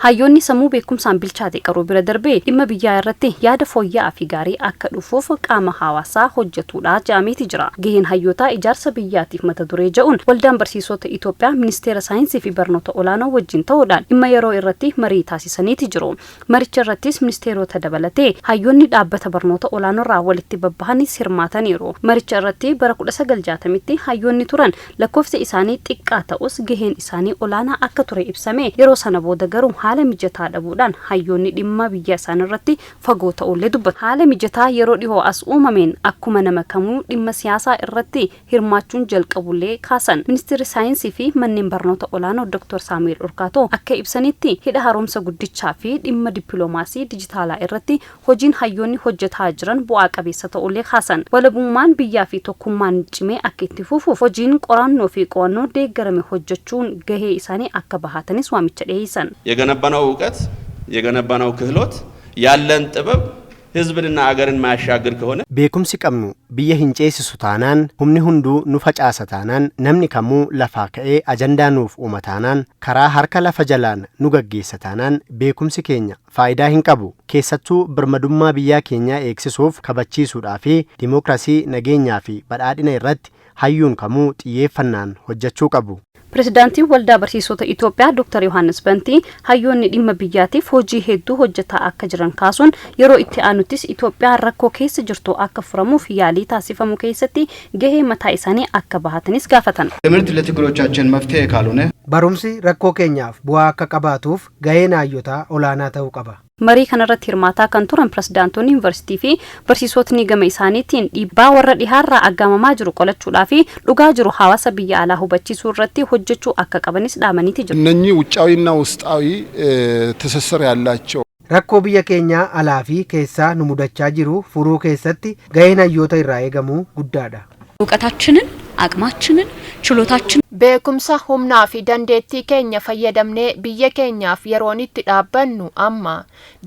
Hayyoonni sammuu beekumsaan bilchaate qaruu bira darbee dhimma biyyaa irratti yaada fooyya'aa fi gaarii akka dhufuuf qaama hawaasaa hojjetudha jedhameeti jira. Gaheen hayyootaa ijaarsa biyyaatiif mata duree jedhuun Waldaan Barsiisota Itoophiyaa Ministeera Saayinsii fi Barnoota Olaanoo wajjin ta'uudhaan dhimma yeroo irratti marii taasisaniiti jiru. Maricha irrattis ministeerota dabalatee hayyoonni dhaabbata barnoota olaanoorraa walitti babbahanis hirmaataniiru. Maricha irratti bara 1960tti hayyoonni turan lakkoofsi isaanii xiqqaa ta'us gaheen isaanii olaanaa akka ture ibsame, yeroo sana booda garuu haala mijataa dhabuudhaan hayyoonni dhimma biyya isaaniirratti fagoo ta'ullee dubbatu. Haala mijataa yeroo dhihoo as uumameen akkuma nama kamuu dhimma siyaasaa irratti hirmaachuun jalqabullee kaasan. Ministeerri Saayinsii fi Manneen Barnoota Olaanoo Dr. Saamu'eel Urkaatoo akka ibsanitti, hidha haaromsa guddichaa fi dhimma dippiloomaasii dijitaalaa irratti hojiin hayyoonni hojjetaa jiran bu'aa qabeessa ta'ullee kaasan. Walabummaan biyyaa fi tokkummaan cimee akka itti fufuuf hojiin qorannoo fi qo'annoo deeggarame hojjechuun gahee isaanii akka bahatanis waamicha dhiyeessan. የገነባነው እውቀት፣ የገነባነው ክህሎት፣ ያለን ጥበብ ህዝብንና አገርን ማያሻግር ከሆነ Beekumsi qabnu biyya hin ceesisu taanaan, humni hunduu nu facaasa taanaan, namni kamuu lafaa ka'ee ajandaa nuuf uuma taanaan, karaa harka lafa jalaan nu gaggeessa taanaan, beekumsi keenya faayidaa hin qabu. Keessattuu birmadummaa biyyaa keenyaa eegsisuuf, kabachiisuudhaa fi dimookiraasii, nageenyaa fi badhaadhina irratti hayyuun kamuu xiyyeeffannaan hojjechuu qabu. Pirezidaantiin Waldaa Barsiisota Itoophiyaa Dr. Yohaannis Bantii hayyoonni dhimma biyyaatiif hojii hedduu hojjetaa akka jiran kaasuun, yeroo itti aanuttis Itoophiyaan rakkoo keessa jirtu akka furamuuf yaalii taasifamu keessatti gahee mataa isaanii akka bahatanis gaafatan. ትምህርት ለችግሮቻችን መፍትሄ ካልሆነ Barumsi rakkoo keenyaaf bu'aa akka qabaatuuf gaheen hayyotaa olaanaa ta'uu qaba. Marii kanarratti hirmaataa kan turan pirezidaantonni yuunivarsiitii fi barsiisotni gama isaaniitiin dhiibbaa warra dhihaarraa aggaamamaa jiru qolachuudhaa fi dhugaa jiru hawaasa biyya alaa hubachiisuu irratti hojjechuu akka qabanis dhaamaniiti jiru. እነኚህ ውጫዊና ውስጣዊ ትስስር ያላቸው Rakkoo biyya keenyaa alaa fi keessaa nu mudachaa jiru furuu keessatti gaheen hayyoota irraa eegamu guddaadha. እውቀታችንን፣ አቅማችንን፣ ችሎታችን Beekumsa, humnaa fi dandeettii keenya fayyadamnee biyya keenyaaf yeroon itti dhaabbannu amma.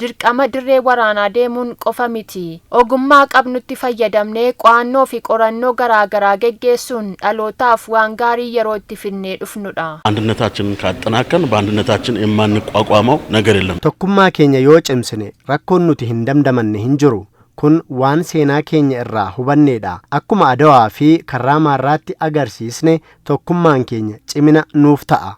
Dirqama dirree waraanaa deemuun qofa miti. Ogummaa qabnutti fayyadamnee qo'annoo fi qorannoo garaa garaa geggeessuun dhalootaaf waan gaarii yeroo itti fidnee dhufnudha. አንድነታችንን ካጠናከርን በአንድነታችን የማንቋቋመው ነገር የለም። Tokkummaa keenya yoo cimsine rakkoon nuti hin damdamanne hin jiru. Kun waan seenaa keenya irraa hubanneedha. Akkuma Adawaa fi Karraa Maarraatti agarsiisne, tokkummaan keenya cimina nuuf ta'a.